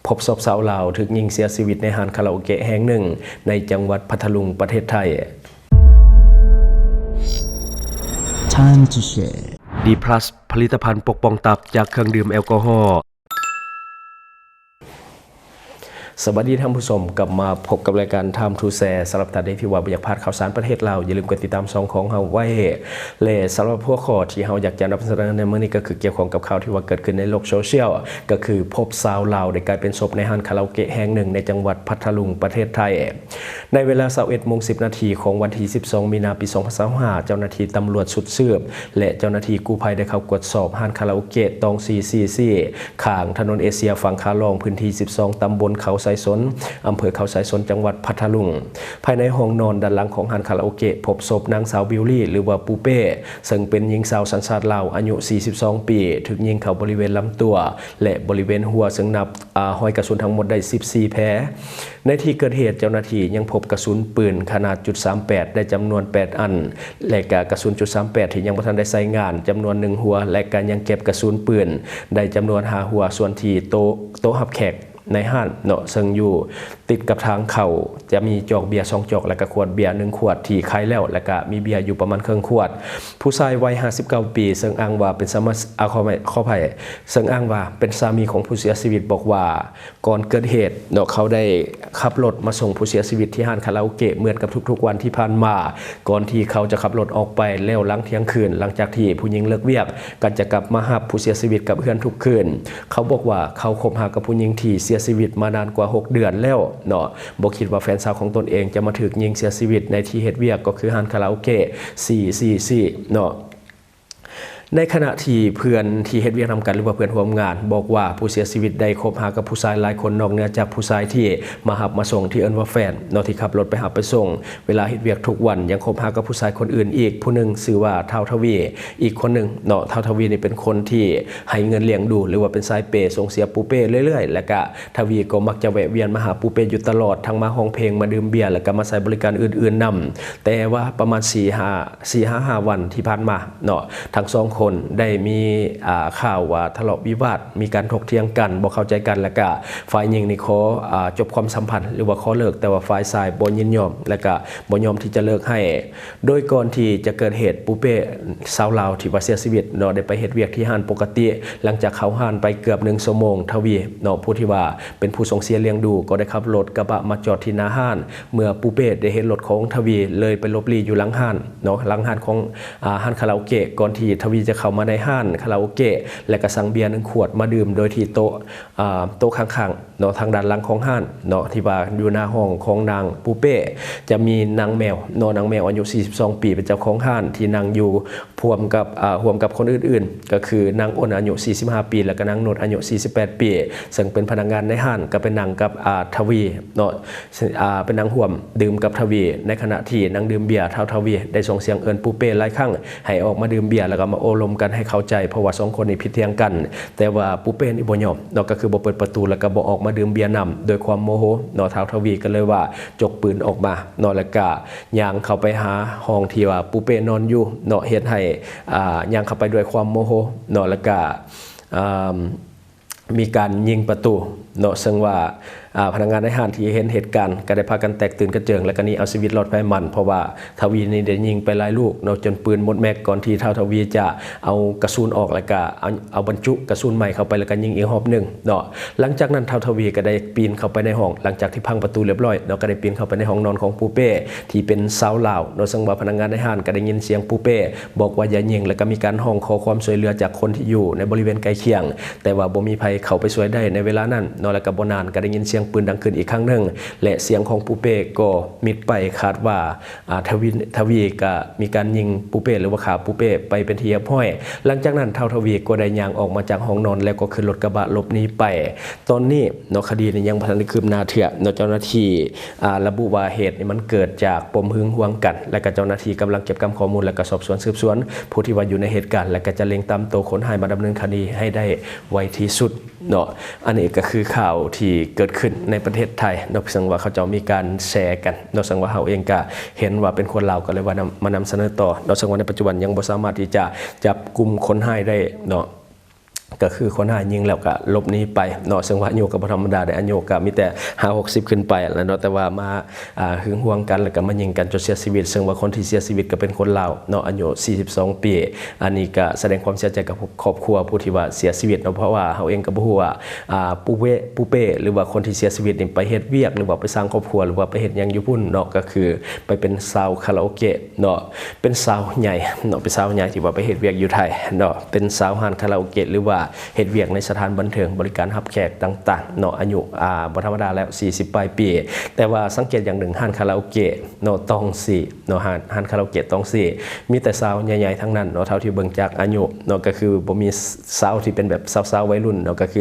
ພົບສົບຊາວລາວຖືກຍິງເສຍຊີວິດໃນຮ້ານຄາຣາໂອເກະແຫ່ງໜຶ່ງໃນຈັງຫວັດພັດທະລຸງ ປະເທດໄທ. Time to share. ດີພລັສ ຜະລິດຕະພັນປົກປ້ອງຕັບຈາກເຄື່ອງດື່ມແອລກໍຮໍ. ສະບາຍດີທ່ານຜູ້ຊົມ, ກັບມາພົບກັບລາຍການ Time to Share ສຳລັບທ່ານໃດທີ່ວ່າບໍ່ຢາກພາດຂ່າວສານປະເທດລາວ, ຢ່າລືມກົດຕິດຕາມຊ່ອງຂອງເຮົາໄວ້. ແລະ ສຳລັບຫົວຂໍ້ທີ່ເຮົາຢາກຈະນຳສະເໜີໃນມື້ນີ້ ກໍຄືກ່ຽວຂ້ອງກັບຂ່າວທີ່ວ່າເກີດຂຶ້ນໃນໂລກໂຊຊຽວ, ກໍຄືພົບຊາວລາວໄດ້ກາຍເປັນສົບໃນຮ້ານຄາຣາໂອເກະແຫ່ງໜຶ່ງໃນຈັງຫວັດພັດທະລຸງ ປະເທດໄທ. ໃນເວລາຊາວເອັດໂມງສິບນາທີຂອງວັນທີສິບສອງ ມີນາ ປີສອງພັນຊາວຫ້າ ເຈົ້າໜ້າທີ່ຕຳຫຼວດຊຸດສືບ ແລະ ເຈົ້າໜ້າທີ່ກູ້ໄພໄດ້ເຂົ້າກວດສອບຮ້ານຄາຣາໂອເກະ ຕອງ ສີ່ສີ່ສີ່ ຂ້າງຖະໜົນເອເຊຍຝັ່ງຂາລ່ອງ ພື້ນທີ່ສິບສອງ ຕຳບົນເຂົາຊາຍສົນ ອຳເພີເຂົາຊາຍສົນ ຈັງຫວັດພັດທະລຸງ. ພາຍໃນຫ້ອງນອນດ້ານຫຼັງຂອງຮ້ານຄາຣາໂອເກະ ພົບສົບນາງສາວ ບິວລີ ຫຼືວ່າປູເປ້ ເຊິ່ງເປັນຍິງສາວສັນຊາດລາວ ອາຍຸສີ່ສິບສອງປີ ຖືກຍິງເຂົ້າບໍລິເວນລຳຕົວ ແລະ ບໍລິເວນຫົວ ເຊິ່ງນັບ ອາ ຮອຍກະສຸນທັງໝົດໄດ້ສິບສີ່ແຜ. ໃນທີ່ເກີດເຫດ ເຈົ້າໜ້າທີ່ຍັງພົບກະສຸນປືນຂະໜາດຈຸດສາມແປດ ໄດ້ຈຳນວນແປດອັນ ແລະ ກະກະສຸນຈຸດສາມແປດ ທີ່ຍັງບໍ່ທັນໄດ້ໃຊ້ງານຈຳນວນໜຶ່ງຫົວ ແລະ ກະຍັງເກັບກະສຸນປືນໄດ້ຈຳນວນຫ້າຫົວ. ສ່ວນທີ່ໂຕະ ໂຕະຮັບແຂກໃນຮ້ານເນາະ ເຊິ່ງຢູ່ຕິດກັບທາງເຂົ້າ ຈະມີຈອກເບຍສອງຈອກ ແລະ ກະຂວດເບຍໜຶ່ງຂວດທີ່ຂາຍແລ້ວ ແລະ ກະມີເບຍຢູ່ປະມານເຄິ່ງຂວດ. ຜູ້ຊາຍໄວຫ້າສິບເກົ້າປີ ເຊິ່ງອ້າງວ່າເປັນສາມາ ອາ ຂໍອະໄພ ຂໍອະໄພ ເຊິ່ງອ້າງວ່າເປັນສາມີຂອງຜູ້ເສຍຊີວິດ ບອກວ່າ ກ່ອນເກີດເຫດເນາະ ເຂົາໄດ້ຂັບລົດມາສົ່ງຜູ້ເສຍຊີວິດທີ່ຮ້ານຄາຣາໂອເກະ ເໝືອນກັບທຸກໆວັນທີ່ຜ່ານມາ ກ່ອນທີ່ເຂົາຈະຂັບລົດອອກໄປ ແລ້ວຫຼັງທ່ຽງຄືນ ຫຼັງຈາກທີ່ຜູ້ຍິງເລີກວຽກ ກໍຈະກັບມາຮັບຜູ້ເສຍຊີວິດກັບເຮືອນທຸກຄືນ. ເຂົາບອກວ່າເຂົາຄົບຫາກັບຜູ້ຍິງທີ່ເສຍຊີວິດມານານກວ່າຫົກເດືອນແລ້ວເນາະ, ບໍ່ຄິດວ່າແຟນສາວຂອງຕົນເອງຈະມາຖືກຍິງເສຍຊີວິດໃນທີ່ເຮັດວຽກ ກໍຄືຮ້ານຄາຣາໂອເກະ ສີ່ສີ່ສີ່ ເນາະ. ໃນຂະນະທີ່ເພື່ອນທີ່ເຮັດວຽກນຳກັນ ຫຼືວ່າເພື່ອນຮ່ວມງານ ບອກວ່າຜູ້ເສຍຊີວິດໄດ້ຄົບຫາກັບຜູ້ຊາຍຫຼາຍຄົນ ນອກເໜືອຈາກຜູ້ຊາຍທີ່ມາຮັບມາສົ່ງ ທີ່ເອີ້ນວ່າແຟນເນາະ ທີ່ຂັບລົດໄປຮັບໄປສົ່ງເວລາເຮັດວຽກທຸກວັນ, ຍັງຄົບຫາກັບຜູ້ຊາຍຄົນອື່ນອີກຜູ້ໜຶ່ງ ຊື່ວ່າທ້າວທະວີ. ອີກຄົນໜຶ່ງເນາະ ທ້າວທະວີນີ້ເປັນຄົນທີ່ໃຫ້ເງິນລ້ຽງດູ ຫຼືວ່າເປັນສາຍເປ ສົ່ງເສຍປູເປ້ເລື້ອຍໆ ແລະກະ ທະວີກໍມັກຈະແວະວຽນມາຫາປູເປ້ຢູ່ຕະຫຼອດ, ທັງມາຮ້ອງເພງ, ມາດື່ມເບຍ ແລະກະມາໃຊ້ບໍລິການອື່ນໆນຳ. ແຕ່ວ່າປະມານສີ່ຫ້າ ສີ່ຫາຫ້າວັນທີ່ຜ່ານມາເນາະ, ທັງສອງຄົນໄດ້ມີ ອ່າ ຂ່າວວ່າທະເລາະວິວາດ, ມີການຖົກຖຽງກັນ, ບໍ່ເຂົ້າໃຈກັນ, ແລະກະຝ່າຍຍິງນີ້ຂໍ ອ່າ ຈົບຄວາມສຳພັນ ຫຼືວ່າຂໍເລີກ, ແຕ່ວ່າຝ່າຍຊາຍບໍ່ຍິນຍອມ ແລະກະບໍ່ຍອມທີ່ຈະເລີກໃຫ້. ໂດຍກ່ອນທີ່ຈະເກີດເຫດ, ປູເປ້ຊາວລາວທີ່ວ່າເສຍຊີວິດເນາະ ໄດ້ໄປເຮັດວຽກທີ່ຮ້ານປົກກະຕິ. ຫຼັງຈາກເຂົ້າຮ້ານໄປເກືອບໜຶ່ງຊົ່ວໂມງ, ທະວີເນາະ ຜູ້ທີ່ວ່າເປັນຜູ້ສົ່ງເສຍລ້ຽງດູ ກໍໄດ້ຂັບລົດກະບະມາຈອດທີ່ໜ້າຮ້ານ. ເມື່ອປູເປ້ໄດ້ເຫັນລົດຂອງທະວີ ເລີຍໄປຫຼົບຫຼີ່ຢູ່ຫຼັງຮ້ານເນາະ, ຫຼັງຮ້ານຂອງ ອ່າ ຮ້ານຄາຣາໂອເກະ. ກ່ອນທີ່ທະວີຈະເຂົ້າມາໃນຮ້ານຄາຣາໂອເກະ ແລະກະສັ່ງເບຍໜຶ່ງຂວດມາດື່ມ ໂດຍທີ່ໂຕະ ອ່າ ໂຕະຂ້າງໆ ເນາະ ທາງດ້ານຫຼັງຂອງຮ້ານເນາະ ທີ່ວ່າຢູ່ໜ້າຫ້ອງຂອງນາງປູເປ້ ຈະມີນາງແມວເນາະ, ນາງແມວອາຍຸສີ່ສິບສອງປີ ເປັນເຈົ້າຂອງຮ້ານ ທີ່ນັ່ງຢູ່ຮ່ວມກັບ ອ່າ ຮ່ວມກັບຄົນອື່ນໆ ກໍຄືນາງອ້ນອາຍຸສີ່ສິບຫ້າປີ ແລະກະນາງນຸດອາຍຸສີ່ສິບແປດປີ ເຊິ່ງເປັນພະນັກງານໃນຮ້ານ ກໍໄປນັ່ງກັບ ອ່າ ທະວີເນາະ ອ່າ ໄປນັ່ງຮ່ວມດື່ມກັບທະວີ. ໃນຂະນະທີ່ນັ່ງດື່ມເບຍ, ທ້າວທະວີໄດ້ສົ່ງສຽງເອີ້ນປູເປ້ຫຼາຍຄັ້ງ ໃຫ້ອອກມາດື່ມເບຍ ແລ້ວກໍມາໂອ້ລົມກັນໃຫ້ເຂົ້າໃຈ, ເພາະວ່າສອງຄົນນີ້ຜິດຖຽງກັນ. ແຕ່ວ່າປູເປ້ນີ້ບໍ່ຍອມເນາະ, ກໍຄືບໍ່ເປີດປະຕູ ແລ້ວກໍບໍ່ອອກມາດື່ມເບຍນຳ ດ້ວຍຄວາມໂມໂຫເນາະ. ທ້າວທະວີກໍເລີຍວ່າຈົກປືນອອກມາເນາະ, ແລ້ວກໍຍ່າງເຂົ້າໄປຫາຫ້ອງທີ່ວ່າປູເປ້ນອນຢູ່ເນາະ, ເຮັດໃຫ້ ອ່າ ຍ່າງເຂົ້າໄປດ້ວຍຄວາມໂມໂຫເນາະ, ແລ້ວກໍ ອ່າ ມີການຍິງປະຕູເນາະ, ເຊິ່ງວ່າ ອ່າ ພະນັກງານໃນຮ້ານທີ່ເຫັນເຫດການກໍໄດ້ພາກັນແຕກຕື່ນກະເຈິງ ແລ້ວກໍໜີເອົາຊີວິດລອດໄພໝັ້ນ, ເພາະວ່າທະວີນີ້ໄດ້ຍິງໄປຫຼາຍລູກເນາະ ຈົນປືນໝົດແມັກ, ກ່ອນທີ່ທ້າວທະວີຈະເອົາກະສຸນອອກ ແລ້ວກໍເອົາ ເອົາບັນຈຸກະສຸນໃໝ່ເຂົ້າໄປ ແລ້ວກໍຍິງອີກຮອບໜຶ່ງເນາະ. ຫຼັງຈາກນັ້ນທ້າວທະວີກໍໄດ້ປີນເຂົ້າໄປໃນຫ້ອງ, ຫຼັງຈາກທີ່ພັງປະຕູລຽບຮ້ອຍເນາະ, ກໍໄດ້ປີນເຂົ້າໄປໃນຫ້ອງນອນຂອງປູເປ້ທີ່ເປັນຊາວລາວເນາະ, ເຊິ່ງວ່າພະນັກງານໃນຮ້ານກໍໄດ້ຍິນສຽງປູເປ້ບອກວ່າຢ່າຍິງ ແລ້ວກໍມີການຮ້ອງຂໍຄວາມຊ່ວຍເຫຼືອຈາກຄົນທີ່ຢູ່ໃນບໍລິເວນໃກ້ຄຽງ. ແຕ່ວ່າບໍ່ມີໃຜເຂົ້າໄປຊ່ວຍໄດ້ໃນເວລານັ້ນເນາະ, ແລ້ວກໍບໍ່ນານກໍໄດ້ຍິນສຽງປືນດັງຂຶ້ນອີກຄັ້ງໜຶ່ງ ແລະ ສຽງຂອງປູເປ້ກໍມິດໄປ. ຄາດວ່າ ອ່າ ທະວີ ທະວີກໍມີການຍິງປູເປ້ ຫຼືວ່າຂ້າປູເປ້ໄປເປັນທີ່ຮຽບຮ້ອຍ. ຫຼັງຈາກນັ້ນທ້າວທະວີກໍໄດ້ຍ່າງອອກມາຈາກຫ້ອງນອນ ແລ້ວກໍຂຶ້ນລົດກະບະຫຼົບໜີໄປ. ຕອນນີ້ເນາະ ຄະດີນີ້ຍັງບໍ່ທັນໄດ້ຄືບໜ້າເທື່ອເນາະ, ເຈົ້າໜ້າທີ່ ອ່າ ລະບຸວ່າເຫດນີ້ມັນເກີດຈາກປົມຫຶງຫວງກັນ ແລະກະເຈົ້າໜ້າທີ່ກຳລັງເກັບກຳຂໍ້ມູນ ແລະກະສອບສວນສືບສວນຜູ້ທີ່ວ່າຢູ່ໃນເຫດການ ແລະກະຈະເລັ່ງຕາມໂຕຄົນຮ້າຍມາດຳເນີນຄະດີໃຫ້ໄດ້ໄວທີ່ສຸດເນາະ. ອັນນີ້ກະຄືຂ່າວທີ່ເກີດຂຶ້ນໃນປະເທດໄທເນາະ, ເຊິ່ງວ່າເຂົາເຈົ້າມີການແຊກັນເນາະ, ເຊິ່ງວ່າເຮົາເອງກະເຫັນວ່າເປັນຄົນລາວ ກະເລີຍວ່ານຳ ມານຳສະເໜີຕໍ່ເນາະ, ເຊິ່ງວ່າໃນປັດຈຸບັນຍັງບໍ່ສາມາດທີ່ຈະຈັບກຸມຄົນຮ້າຍໄດ້ເນາະ. ກໍຄືຄົນຮ້າຍຍິງແລ້ວກໍຫຼົບໜີໄປເນາະ, ເຊິ່ງວ່າອາຍຸກໍບໍ່ທຳມະດາເດ້, ອາຍຸກໍມີແຕ່ຫ້າຫົກສິບຂຶ້ນໄປແລ້ວເນາະ, ແຕ່ວ່າມາ ອ່າ ຫຶງຫວງກັນ ແລ້ວກໍມາຍິງກັນຈົນເສຍຊີວິດ, ເຊິ່ງວ່າຄົນທີ່ເສຍຊີວິດກໍເປັນຄົນລາວເນາະ ອາຍຸສີ່ສິບສອງປີ. ອັນນີ້ກໍສະແດງຄວາມເສຍໃຈກັບຄອບຄົວຜູ້ທີ່ວ່າເສຍຊີວິດເນາະ, ເພາະວ່າເຮົາເອງກໍບໍ່ຮູ້ວ່າ ອ່າ ປູເປ້ ປູເປ້ ຫຼືວ່າຄົນທີ່ເສຍຊີວິດນີ້ໄປເຮັດວຽກ ຫຼືວ່າໄປສ້າງຄອບຄົວ ຫຼືວ່າໄປເຮັດຫຍັງຢູ່ພຸ້ນເນາະ, ກໍຄືໄປເປັນສາວຄາຣາໂອເກະເນາະ, ເປັນສາວໃຫຍ່ເນາະ, ເປັນສາວໃຫຍ່ທີ່ວ່າໄປເຮັດວຽກຢູ່ໄທເນາະ, ເປັນສາວຮ້ານຄາຣາໂອເກະ ຫຼືວ່າເຮັດວຽກໃນສະຖານບັນເທີງບໍລິການຮັບແຂກຕ່າງໆເນາະ, ອາຍຸ ອ່າ ບໍ່ທຳມະດາແລ້ວ ສີ່ສິບປາຍປີ. ແຕ່ວ່າສັງເກດຢ່າງໜຶ່ງ, ຮ້ານຄາຣາໂອເກະເນາະ ຕ້ອງຊີ ເນາະ ຮ້ານ ຮ້ານຄາຣາໂອເກະຕ້ອງຊີ ມີແຕ່ສາວໃຫຍ່ໆທັງນັ້ນເນາະ, ເທົ່າທີ່ເບິ່ງຈາກອາຍຸເນາະ, ກໍຄືບໍ່ມີສາວທີ່ເປັນແບບສາວໆໄວລຸ້ນເນາະ, ກໍຄື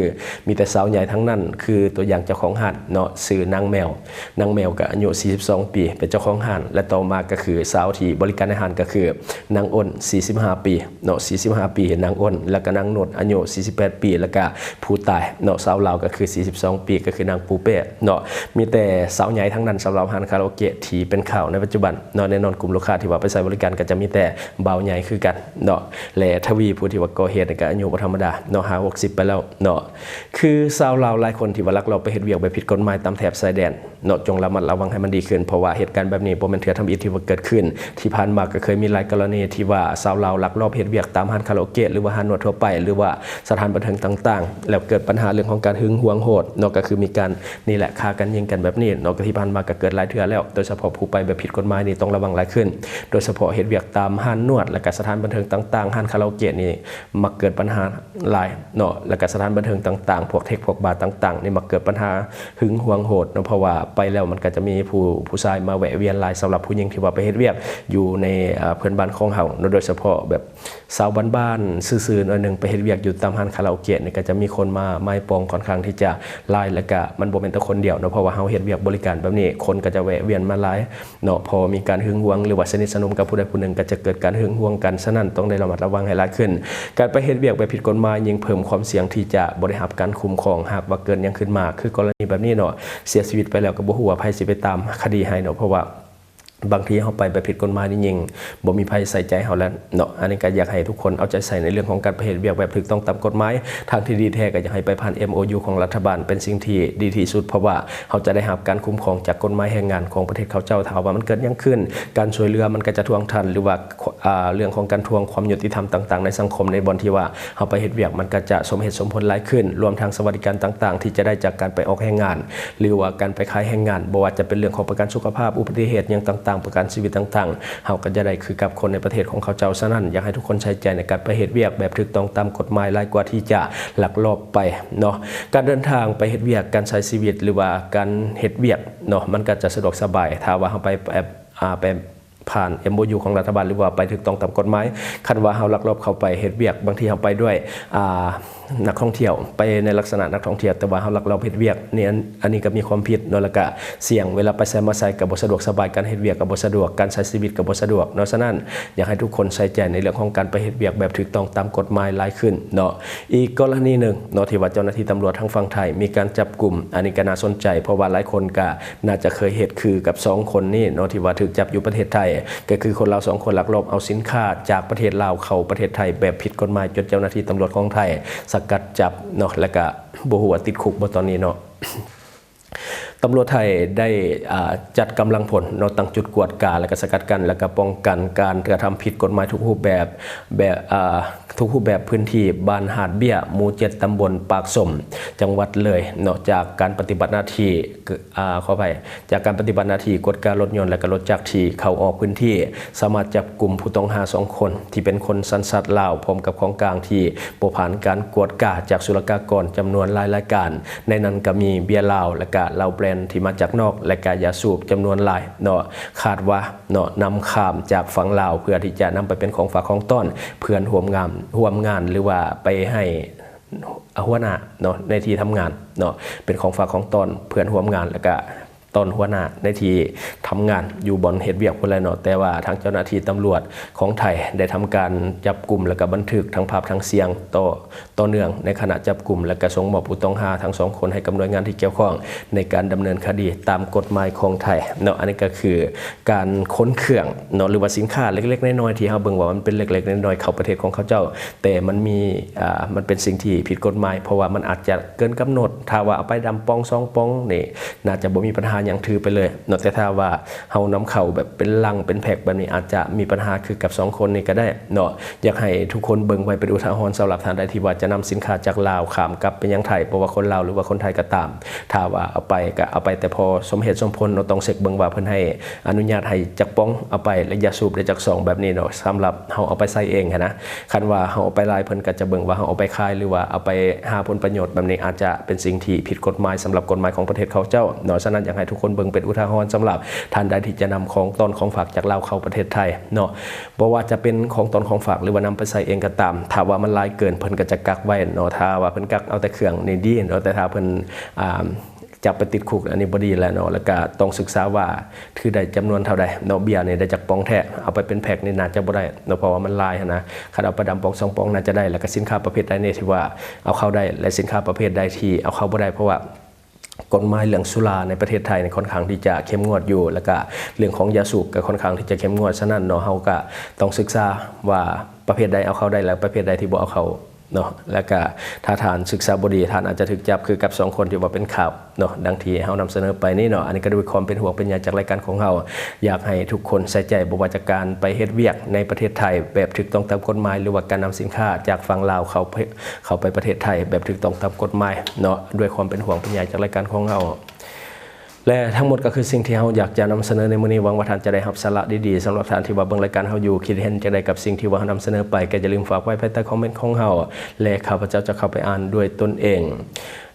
ມີແຕ່ສາວໃຫຍ່ທັງນັ້ນ. ຄືຕົວຢ່າງເຈົ້າຂອງຮ້ານເນາະ ຊື່ນາງແມວ, ນາງແມວກໍອາຍຸສີ່ສິບສອງປີ ເປັນເຈົ້າຂອງຮ້ານ, ແລະຕໍ່ມາກໍຄືສາວທີ່ບໍລິການໃນຮ້ານ ກໍຄືນາງອົນ ສີ່ສິບຫ້າປີເນາະ, ສີ່ສິບຫ້າປີ ນາງອົນ, ແລ້ວກໍນາງນຸດ ອາຍຸສີ່ສິບແປດປີ, ແລ້ວກໍຜູ້ຕາຍເນາະ ສາວລາວ ກໍຄືສີ່ສິບສອງປີ ກໍຄືນາງປູເປ້ເນາະ. ມີແຕ່ສາວໃຫຍ່ທັງນັ້ນ ສຳລັບຮ້ານຄາຣາໂອເກະທີ່ເປັນຂ່າວໃນປັດຈຸບັນ ເນາະ, ແນ່ນອນ ກຸ່ມລູກຄ້າທີ່ວ່າໄປໃຊ້ບໍລິການກໍຈະມີແຕ່ບ່າວໃຫຍ່ຄືກັນເນາະ, ແລະ ທະວີ ຜູ້ທີ່ວ່າກໍ່ເຫດນີ້ກໍອາຍຸບໍ່ທຳມະດາເນາະ, ຫ້າຫົກສິບໄປແລ້ວເນາະ. ຄືຊາວລາວຫຼາຍຄົນທີ່ວ່າລັກລອບໄປເຮັດວຽກແບບຜິດກົດໝາຍຕາມແຖບຊາຍແດນເນາະ, ຈົ່ງລະມັດລະວັງໃຫ້ມັນດີຂຶ້ນ, ເພາະວ່າເຫດການແບບນີ້ບໍ່ແມ່ນເທື່ອທຳອິດທີ່ວ່າເກີດຂຶ້ນ. ທີ່ຜ່ານມາກໍເຄີຍມີຫຼາຍກໍລະນີທີ່ວ່າຊາວລາວລັກລອບເຮັດວຽກຕາມຮ້ານຄາຣາໂອເກະ ຫຼືວ່າຮ້ານນວດທົ່ວໄປ ຫຼືວ່າສະຖານບັນເທີງຕ່າງໆ ແລ້ວເກີດບັນຫາເລື່ອງຂອງການຫຶງຫວງໂຫດເນາະ, ກໍຄືມີການ ນີ້ແຫຼະ ຂ້າກັນຍິງກັນແບບນີ້ເນາະ, ກໍທີ່ຜ່ານມາກໍເກີດຫຼາຍເທື່ອແລ້ວ. ໂດຍສະເພາະຜູ້ໄປແບບຜິດກົດໝາຍນີ້ຕ້ອງລະວັງຫຼາຍຂຶ້ນ, ໂດຍສະເພາະເຮັດວຽກຕາມຮ້ານນວດ ແລະກະສະຖານບັນເທີງຕ່າງໆ, ຮ້ານຄາຣາໂອເກະນີ້ມັກເກີດບັນຫາຫຼາຍເນາະ, ແລະກະສະຖານບັນເທີງຕ່າງໆ ພວກເທັກ ພວກບາຕ່າງໆນີ້ມັກເກີດບັນຫາຫຶງຫວງໂຫດເນາະ, ເພາະວ່າໄປແລ້ວມັນກໍຈະມີຜູ້ ຜູ້ຊາຍມາແວະວຽນຫຼາຍ. ສຳລັບຜູ້ຍິງທີ່ວ່າໄປເຮັດວຽກຢູ່ໃນ ເອີ ເພື່ອນບ້ານຂອງເຮົາເນາະ, ໂດຍສະເພາະແບບ ຊາວບ້ານໆຊື່ໆໜ້ອຍໜຶ່ງໄປເຮັດວຽກຢູ່ຕາມຮ້ານຄາຣາໂອເກະນີ້ ກໍຈະມີຄົນມາໝາຍປອງຂ້ອນຂ້າງທີ່ຈະຫຼາຍ, ແລ້ວກະມັນບໍ່ແມ່ນແຕ່ຄົນດຽວເນາະ, ເພາະວ່າເຮົາເຮັດວຽກບໍລິການແບບນີ້ ຄົນກໍຈະແວະວຽນມາຫຼາຍເນາະ. ພໍມີການຫຶງຫວງ ຫຼືວ່າສະໜິດສະໜົມກັບຜູ້ໃດຜູ້ໜຶ່ງ ກໍຈະເກີດການຫຶງຫວງກັນ, ສະນັ້ນຕ້ອງໄດ້ລະມັດລະວັງໃຫ້ຫຼາຍຂຶ້ນ. ການໄປເຮັດວຽກແບບຜິດກົດໝາຍຍິ່ງເພີ່ມຄວາມສ່ຽງທີ່ຈະບໍ່ໄດ້ຮັບການຄຸ້ມຄອງ ຫາກວ່າເກີດຫຍັງຂຶ້ນມາ ຄືກໍລະນີແບບນີ້ເນາະ, ເສຍຊີວິດໄປແລ້ວກໍບໍ່ຮູ້ວ່າໃຜຊິໄປຕາມຄະດີໃຫ້ເນາະ, ເພາະວ່າ ບາງທີເຮົາໄປແບບຜິດກົດໝາຍນີ້ ຍິ່ງບໍ່ມີໃຜໃສ່ໃຈເຮົາແລ້ວເນາະ. ອັນນີ້ກໍຢາກໃຫ້ທຸກຄົນເອົາໃຈໃສ່ໃນເລື່ອງຂອງການໄປເຮັດວຽກແບບຖືກຕ້ອງຕາມກົດໝາຍ. ທາງທີ່ດີແທ້ກໍຢາກໃຫ້ໄປຜ່ານ ເອັມໂອຢູ ຂອງລັດຖະບານ ເປັນສິ່ງທີ່ດີທີ່ສຸດ, ເພາະວ່າເຮົາຈະໄດ້ຮັບການຄຸ້ມຄອງຈາກກົດໝາຍແຮງງານຂອງປະເທດເຂົາເຈົ້າ. ຖ້າວ່າມັນເກີດຫຍັງຂຶ້ນ ການຊ່ວຍເຫຼືອມັນກໍຈະທວງທັນ, ຫຼືວ່າ ອ່າ ເລື່ອງຂອງການທວງຄວາມຍຸຕິທຳຕ່າງໆໃນສັງຄົມ ໃນບ່ອນທີ່ວ່າເຮົາໄປເຮັດວຽກ ມັນກໍຈະສົມເຫດສົມຜົນຫຼາຍຂຶ້ນ, ລວມທັງສະຫວັດດີການຕ່າງໆທີ່ຈະໄດ້ຈາກການໄປອອກແຮງງານ ຫຼືວ່າການໄປຂາຍແຮງງານ, ບໍ່ວ່າຈະເປັນເລື່ອງຂອງປະກັນສຸຂະພາບ, ອຸບັດຕິເຫດຫຍັງຕ່າງໆ, ປະກັນຊີວິດຕ່າງໆ, ເຮົາກໍຈະໄດ້ຄືກັບຄົນໃນປະເທດຂອງເຂົາເຈົ້າ. ສະນັ້ນ ຢາກໃຫ້ທຸກຄົນໃສ່ໃຈໃນການໄປເຮັດວຽກແບບຖືກຕ້ອງຕາມກົດໝາຍ ຫຼາຍກວ່າທີ່ຈະລັກລອບໄປເນາະ. ການເດີນທາງໄປເຮັດວຽກ, ການໃຊ້ຊີວິດ ຫຼືວ່າການເຮັດວຽກເນາະ, ມັນກໍຈະສະດວກສະບາຍ ຖ້າວ່າເຮົາໄປແບບ ອ່າ ໄປ ຜ່ານ ເອັມໂອຢູ ຂອງລັດຖະບານ ຫຼືວ່າໄປຖືກຕ້ອງຕາມກົດໝາຍ. ຄັນວ່າເຮົາລັກລອບເຂົ້າໄປເຮັດວຽກ, ບາງທີເຮົາໄປດ້ວຍ ອ່າ ນັກທ່ອງທ່ຽວ, ໄປໃນລັກສະນະນັກທ່ອງທ່ຽວ, ແຕ່ວ່າເຮົາລັກລອບເຮັດວຽກນີ້, ອັນ ອັນນີ້ກໍມີຄວາມຜິດເນາະ, ແລ້ວກະສ່ຽງ ເວລາໄປໃສມາໃສກໍບໍ່ສະດວກສະບາຍ, ການເຮັດວຽກກໍບໍ່ສະດວກ, ການໃຊ້ຊີວິດກໍບໍ່ສະດວກເນາະ. ສະນັ້ນ ຢາກໃຫ້ທຸກຄົນໃສ່ໃຈໃນເລື່ອງຂອງການໄປເຮັດວຽກແບບຖືກຕ້ອງຕາມກົດໝາຍຫຼາຍຂຶ້ນເນາະ. ອີກກໍລະນີໜຶ່ງເນາະ ທີ່ວ່າເຈົ້າໜ້າທີ່ຕຳຫຼວດທາງຝັ່ງໄທມີການຈັບກຸມ, ອັນນີ້ກໍໜ້າສົນໃຈ ເພາະວ່າຫຼາຍຄົນກໍ ໜ້າຈະເຄີຍເຮັດຄືກັບສອງຄົນນີ້ເນາະ ທີ່ວ່າຖືກຈັບຢູ່ປະເທດໄທ, ກໍຄືຄົນລາວສອງຄົນລັກລອບເອົາສິນຄ້າຈາກປະເທດລາວເຂົ້າປະເທດໄທແບບຜິດກົດໝາຍ ຈົນເຈົ້າໜ້າທີ່ຕຳຫຼວດຂອງໄທສະກັດຈັບເນາະ, ແລ້ວກະບໍ່ຮູ້ວ່າຕິດຄຸກບໍ່ຕອນນີ້ເນາະ. ຕຳຫຼວດໄທໄດ້ ອ່າ ຈັດກຳລັງພົນເນາະ, ຕັ້ງຈຸດກວດກາ ແລ້ວກະສະກັດກັ້ນ ແລ້ວກະປ້ອງກັນການກະທຳຜິດກົດໝາຍທຸກຮູບແບບ, ແບບ ອ່າ ທຸກຮູບແບບ. ພື້ນທີ່ບ້ານຫາດເບ້ຍ ໝູ່ເຈັດ ຕຳບົນປາກສົ້ມ ຈັງຫວັດເລີຍເນາະ, ຈາກການປະຕິບັດໜ້າທີ່ ອ່າ ຂໍອະໄພ ຈາກການປະຕິບັດໜ້າທີ່ກວດກາລົດຍົນ ແລະກະລົດຈັກທີ່ເຂົ້າອອກພື້ນທີ່ ສາມາດຈັບກຸມຜູ້ຕ້ອງຫາສອງຄົນ ທີ່ເປັນຄົນສັນຊາດລາວ ພ້ອມກັບຂອງກາງທີ່ບໍ່ຜ່ານການກວດກາຈາກສຸລະກາກອນ ຈຳນວນຫຼາຍລາຍການ, ໃນນັ້ນກະມີເບຍລາວ ແລະກະເຫຼົ້າແບຣນທີ່ມາຈາກນອກ ແລະກະຢາສູບຈຳນວນຫຼາຍເນາະ, ຄາດວ່າເນາະ ນຳຂ້າມຈາກຝັ່ງລາວ ເພື່ອທີ່ຈະນຳໄປເປັນຂອງຝາກຂອງຕ້ອນເພື່ອນຮ່ວມງານ ຮ່ວມງານ ຫຼືວ່າໄປໃຫ້ ອາ ຫົວໜ້າເນາະ ໃນທີ່ທຳງານເນາະ, ເປັນຂອງຝາກຂອງຕ້ອນເພື່ອນຮ່ວມງານ ແລ້ວກະ ຕອນຫົວໜ້າໃນທີ່ທຳງານຢູ່ບ່ອນເຮັດວຽກພຸ້ນແຫຼະເນາະ. ແຕ່ວ່າທາງເຈົ້າໜ້າທີ່ຕຳຫຼວດຂອງໄທໄດ້ທຳການຈັບກຸມ ແລ້ວກໍບັນທຶກທັງພາບທັງສຽງຕໍ່ ຕໍ່ເນື່ອງໃນຂະນະຈັບກຸມ ແລະກະສົ່ງມອບຜູ້ຕ້ອງຫາທັງສອງຄົນໃຫ້ກັບໜ່ວຍງານທີ່ກ່ຽວຂ້ອງໃນການດຳເນີນຄະດີຕາມກົດໝາຍຂອງໄທເນາະ. ອັນນີ້ກໍຄືການຂົນເຄື່ອງເນາະ ຫຼືວ່າສິນຄ້າເລັກໆນ້ອຍໆ ທີ່ເຮົາເບິ່ງວ່າມັນເປັນເລັກໆນ້ອຍໆເຂົ້າປະເທດຂອງເຂົາເຈົ້າ ແຕ່ມັນມີ ອ່າ ມັນເປັນສິ່ງທີ່ຜິດກົດໝາຍ ເພາະວ່າມັນອາດຈະເກີນກຳນົດ. ຖ້າວ່າເອົາໄປດຳປ່ອງສອງປ່ອງນີ້ ໜ້າຈະບໍ່ມີບັນຫາຫຍັງ ຖືໄປເລີຍເນາະ. ແຕ່ຖ້າວ່າເຮົານຳເຂົ້າແບບເປັນລັງເປັນແພັກແບບນີ້ ອາດຈະມີບັນຫາຄືກັບສອງຄົນນີ້ກໍໄດ້ເນາະ. ຢາກໃຫ້ທຸກຄົນເບິ່ງໄວ້ເປັນອຸທາຫອນ ສຳລັບທ່ານໃດທີ່ວ່າຈະນຳສິນຄ້າຈາກລາວຂ້າມກັບໄປຍັງໄທ ບໍ່ວ່າຄົນລາວ ຫຼືວ່າຄົນໄທກໍຕາມ. ຖ້າວ່າເອົາໄປກໍເອົາໄປແຕ່ພໍສົມເຫດສົມຜົນເນາະ, ຕ້ອງເຊັກເບິ່ງວ່າເພິ່ນໃຫ້ອະນຸຍາດໃຫ້ຈັກປ່ອງເອົາໄປ ແລະຢາສູບໄດ້ຈັກຊອງແບບນີ້ເນາະ. ສຳລັບເຮົາເອົາໄປໃຊ້ເອງຫັ້ນນະ ຄັນວ່າເຮົາເອົາໄປຫຼາຍ ເພິ່ນກໍຈະເບິ່ງວ່າເຮົາເອົາໄປຂາຍ ຫຼືວ່າເອົາໄປຫາຜົນປະໂຫຍດແບບນີ້ ອາດຈະເປັນສິ່ງທີ່ຜິດກົດໝາຍສຳລັບກົດໝາຍຂອງປະເທດເຂົາເຈົ້າເນາະ. ສະນັ້ນ ຢາກໃຫ້ທຸກຄົນເບິ່ງເປັນອຸທາຫອນ ສຳລັບທ່ານໃດທີ່ຈະນຳຂອງຕ້ອນຂອງຝາກຈາກລາວເຂົ້າປະເທດໄທເນາະ. ບໍ່ວ່າຈະເປັນຂອງຕ້ອນຂອງຝາກ ຫຼືວ່ານຳໄປໃຊ້ເອງກໍຕາມ, ຖ້າວ່າມັນຫຼາຍເກີນ ເພິ່ນກໍຈະກັກໄວ້ເນາະ. ຖ້າວ່າເພິ່ນກັກເອົາແຕ່ເຄື່ອງນີ້ດີເນາະ, ແຕ່ຖ້າເພິ່ນ ອ່າ ຈັບໄປຕິດຄຸກ ອັນນີ້ບໍ່ດີແຫຼະເນາະ. ແລ້ວກະຕ້ອງສຶກສາວ່າຖືໄດ້ຈຳນວນເທົ່າໃດເນາະ, ເບຍນີ້ໄດ້ຈັກປ່ອງແທ້. ເອົາໄປເປັນແພັກນີ້ໜ້າຈະບໍ່ໄດ້ເນາະ ເພາະວ່າມັນຫຼາຍຫັ້ນນະ. ຄັນເອົາໄປດຳປ່ອງສອງປ່ອງໜ້າຈະໄດ້. ແລ້ວກະສິນຄ້າປະເພດໃດແນ່ທີ່ວ່າເອົາເຂົ້າໄດ້ ແລະສິນຄ້າປະເພດໃດທີ່ເອົາເຂົ້າບໍ່ໄດ້? ເພາະວ່າກົດໝາຍເລື່ອງສຸລາໃນປະເທດໄທນີ້ຄ່ອນຂ້າງທີ່ຈະເຂັ້ມງວດຢູ່ ແລ້ວກະເລື່ອງຂອງຢາສູບກໍຄ່ອນຂ້າງທີ່ຈະເຂັ້ມງວດ. ສະນັ້ນເນາະ ເຮົາກະຕ້ອງສຶກສາວ່າປະເພດໃດເອົາເຂົ້າໄດ້ ແລະປະເພດໃດທີ່ບໍ່ເອົາເຂົ້າ ເນາະ. ແລ້ວກະຖ້າທ່ານສຶກສາບໍ່ດີ ທ່ານອາດຈະຖືກຈັບຄືກັບສອງຄົນທີ່ວ່າເປັນຂ່າວເນາະ ດັ່ງທີ່ເຮົານຳສະເໜີໄປນີ້ເນາະ. ອັນນີ້ກໍດ້ວຍຄວາມເປັນຫ່ວງເປັນໃຍຈາກລາຍການຂອງເຮົາ ຢາກໃຫ້ທຸກຄົນໃສ່ໃຈ ບໍ່ວ່າຈະການໄປເຮັດວຽກໃນປະເທດໄທແບບຖືກຕ້ອງຕາມກົດໝາຍ ຫຼືວ່າການນຳສິນຄ້າຈາກຝັ່ງລາວເຂົ້າໄປ ເຂົ້າໄປປະເທດໄທແບບຖືກຕ້ອງຕາມກົດໝາຍເນາະ. ດ້ວຍຄວາມເປັນຫ່ວງເປັນໃຍຈາກລາຍການຂອງເຮົາ ແລະທັງໝົດກໍຄືສິ່ງທີ່ເຮົາຢາກຈະນຳສະເໜີໃນມື້ນີ້. ຫວັງວ່າທ່ານຈະໄດ້ຮັບສາລະດີໆ. ສຳລັບທ່ານທີ່ວ່າເບິ່ງລາຍການເຮົາຢູ່ ຄິດເຫັນຈັ່ງໃດກັບສິ່ງທີ່ວ່າເຮົານຳສະເໜີໄປ ກໍຢ່າລືມຝາກໄວ້ພາຍໃຕ້ຄອມເມັນຂອງເຮົາ ແລະຂ້າພະເຈົ້າຈະເຂົ້າໄປອ່ານດ້ວຍຕົນເອງ.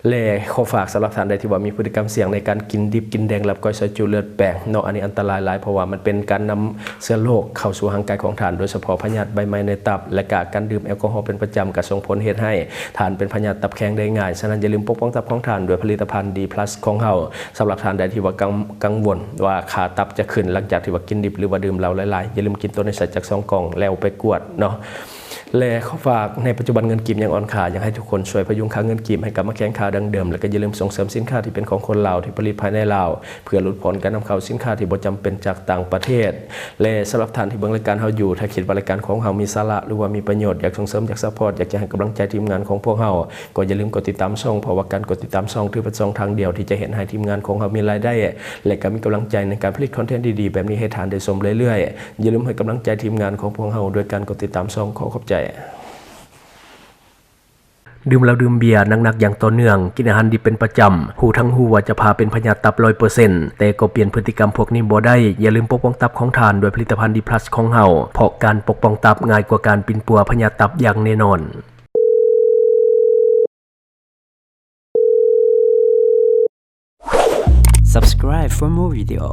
ແລະຂໍຝາກສຳລັບທ່ານໃດທີ່ວ່າມີພຶດຕິກຳສ່ຽງໃນການກິນດິບກິນແດງ ລາບກ້ອຍ ຊອຍຈຸ ເລືອດແປງເນາະ, ອັນນີ້ອັນຕະລາຍຫຼາຍ ເພາະວ່າມັນເປັນການນຳເຊື້ອໂລກເຂົ້າສູ່ຮ່າງກາຍຂອງທ່ານ, ໂດຍສະເພາະພະຍາດໃບໄມ້ໃນຕັບ ແລະກະການດື່ມແອລກໍຮໍເປັນປະຈຳ ກະສົ່ງຜົນເຮັດໃຫ້ທ່ານເປັນພະຍາດຕັບແຂງໄດ້ງ່າຍ. ສະນັ້ນ ຢ່າລືມປົກປ້ອງຕັບຂອງທ່ານດ້ວຍຜະລິດຕະພັນ ດີພລັສ ຂອງເຮົາ. ສຳລັບທ່ານໃດທີ່ວ່າກັງ ກັງວົນວ່າຄ່າຕັບຈະຂຶ້ນຫຼັງຈາກທີ່ວ່າກິນດິບ ຫຼືວ່າດື່ມເຫຼົ້າຫຼາຍໆ, ຢ່າລືມກິນໂຕນີ້ໃສ່ຈັກສອງກ່ອງແລ້ວໄປກວດເນາະ. ແລະຂໍຝາກ ໃນປັດຈຸບັນເງິນກີບຍັງອ່ອນຄ່າ, ຢາກໃຫ້ທຸກຄົນຊ່ວຍພະຍຸງຄ່າເງິນກີບໃຫ້ກັບມາແຂງຄ່າດັ່ງເດີມ, ແລະກໍຢ່າລືມສົ່ງເສີມສິນຄ້າທີ່ເປັນຂອງຄົນລາວ ທີ່ຜະລິດພາຍໃນລາວ ເພື່ອຫຼຸດຜ່ອນການນຳເຂົ້າສິນຄ້າທີ່ບໍ່ຈຳເປັນຈາກຕ່າງປະເທດ. ແລະສຳລັບທ່ານທີ່ເບິ່ງລາຍການເຮົາຢູ່, ຖ້າຄິດວ່າລາຍການຂອງເຮົາມີສາລະ ຫຼືວ່າມີປະໂຫຍດ, ຢາກສົ່ງເສີມ, ຢາກຊັບພອດ, ຢາກຈະໃຫ້ກຳລັງໃຈທີມງານຂອງພວກເຮົາ, ກໍຢ່າລືມກົດຕິດຕາມຊ່ອງ, ເພາະວ່າການກົດຕິດຕາມຊ່ອງຖືເປັນຊ່ອງທາງດຽວທີ່ຈະເຮັດໃຫ້ທີມງານຂອງເຮົາມີລາຍໄດ້ ແລະກໍມີກຳລັງໃຈໃນການຜະລິດຄອນເທັນດີໆແບບນີ້ໃຫ້ທ່ານໄດ້ຊົມເລື້ອຍໆ. ຢ່າລືມໃຫ້ກຳລັງໃຈທີມງານຂອງພວກເຮົາດ້ວຍການກົດຕິດຕາມຊ່ອງ. ຂໍຂອບໃຈ. ດື່ມເຫຼົ້າດື່ມເບຍໜັກໆຢ່າງຕໍ່ເນື່ອງ, ກິນອາຫານດິບເປັນປະຈຳ, ຮູ້ທັງຮູ້ວ່າຈະພາເປັນພະຍາດຕັບຮ້ອຍເປີເຊັນ ແຕ່ກໍປ່ຽນພຶດຕິກຳພວກນີ້ບໍ່ໄດ້. ຢ່າລືມປົກປ້ອງຕັບຂອງທ່ານດ້ວຍຜະລິດຕະພັນ ດີພລັສ ຂອງເຮົາ, ເພາະການປົກປ້ອງຕັບງ່າຍກວ່າການປິ່ນປົວພະຍາດຕັບຢ່າງແນ່ນອນ. Subscribe for more video.